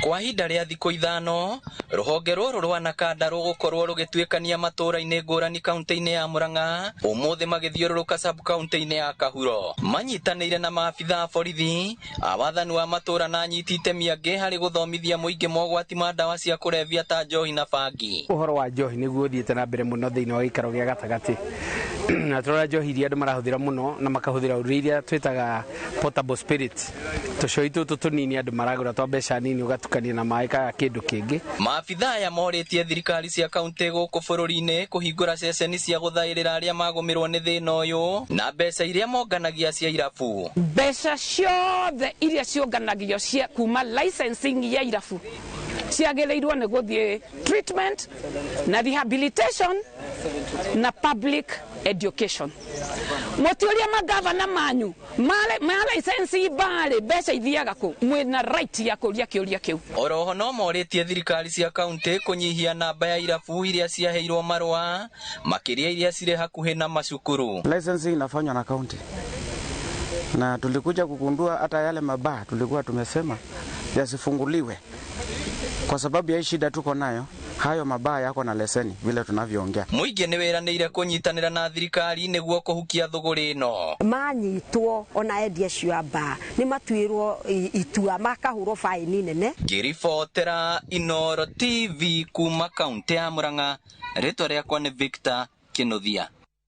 Kwa ihinda rĩa thikũ 5, rũhonge rũrũ rwa Nakanda rũgũkorwo rũgĩtuĩkania matũũra-inĩ ngũrani kaunti-inĩ ya Murang'a, ũmũthĩ magĩthiũrũrũka sub-county-inĩ ya Kahuro. Manyitanĩire na maabitha a borithi, a wathani wa matũũra na anyiti itemi angĩ harĩ gũthomithia mũingĩ mogwati ma ndawa cia kũrebia ta njohi na bangi. Ũhoro wa njohi nĩguo ũthiĩte na mbere mũno thĩinĩ wa gĩikaro gĩa gatagatĩ. Na tũrora njohi iria andũ marahũthĩra mũno na makahũthĩra ũrĩa iria twĩtaga portable spirit. Tũcoi tũtũ tũnini andũ maragũra twa mbeca nini ũgatukania na maĩ kana kĩndũ kĩngĩ. Maabitha aya morĩtie thirikari cia kaunti gũkũ bũrũri-inĩ kũhingũra ceceni cia gũthaĩrĩra arĩa magũmĩrwo nĩ thĩna ũyũ na mbeca iria monganagia cia irabu. Mbeca ciothe iria ciũnganagio cia kuma licensing ya irabu ciagĩrĩirwo nĩ gũthiĩ treatment na rehabilitation na public education. Mũtiũria magavana manyu ma license ibare mbeca ithiaga kũ, mwĩna right ya kũria kĩũria kĩu. Oroho no morĩtie thirikari cia kaunti kũnyihia namba ya irabu iria ciaheirwo marũa makĩria iria cirĩ hakuhĩ na macukuru. Licensing inafanywa na kaunti, na tulikuja kugundua hata yale mabaa tulikuwa tumesema yasifunguliwe kwa sababu ya hii shida tuko nayo. Hayo mabaa yako na leseni vile tunavyoongea. Mũingĩ nĩ wĩranĩire kũnyitanĩra na thirikari nĩguo kũhukia thũgũrĩ ĩno. Manyitwo ona endia acio a baa nĩ matuĩrwo itua makahũrwo faini nene. Ngĩribotera Inooro TV kuma kaunti ya Murang'a, rĩtwa rĩakwa nĩ Victor Kinuthia.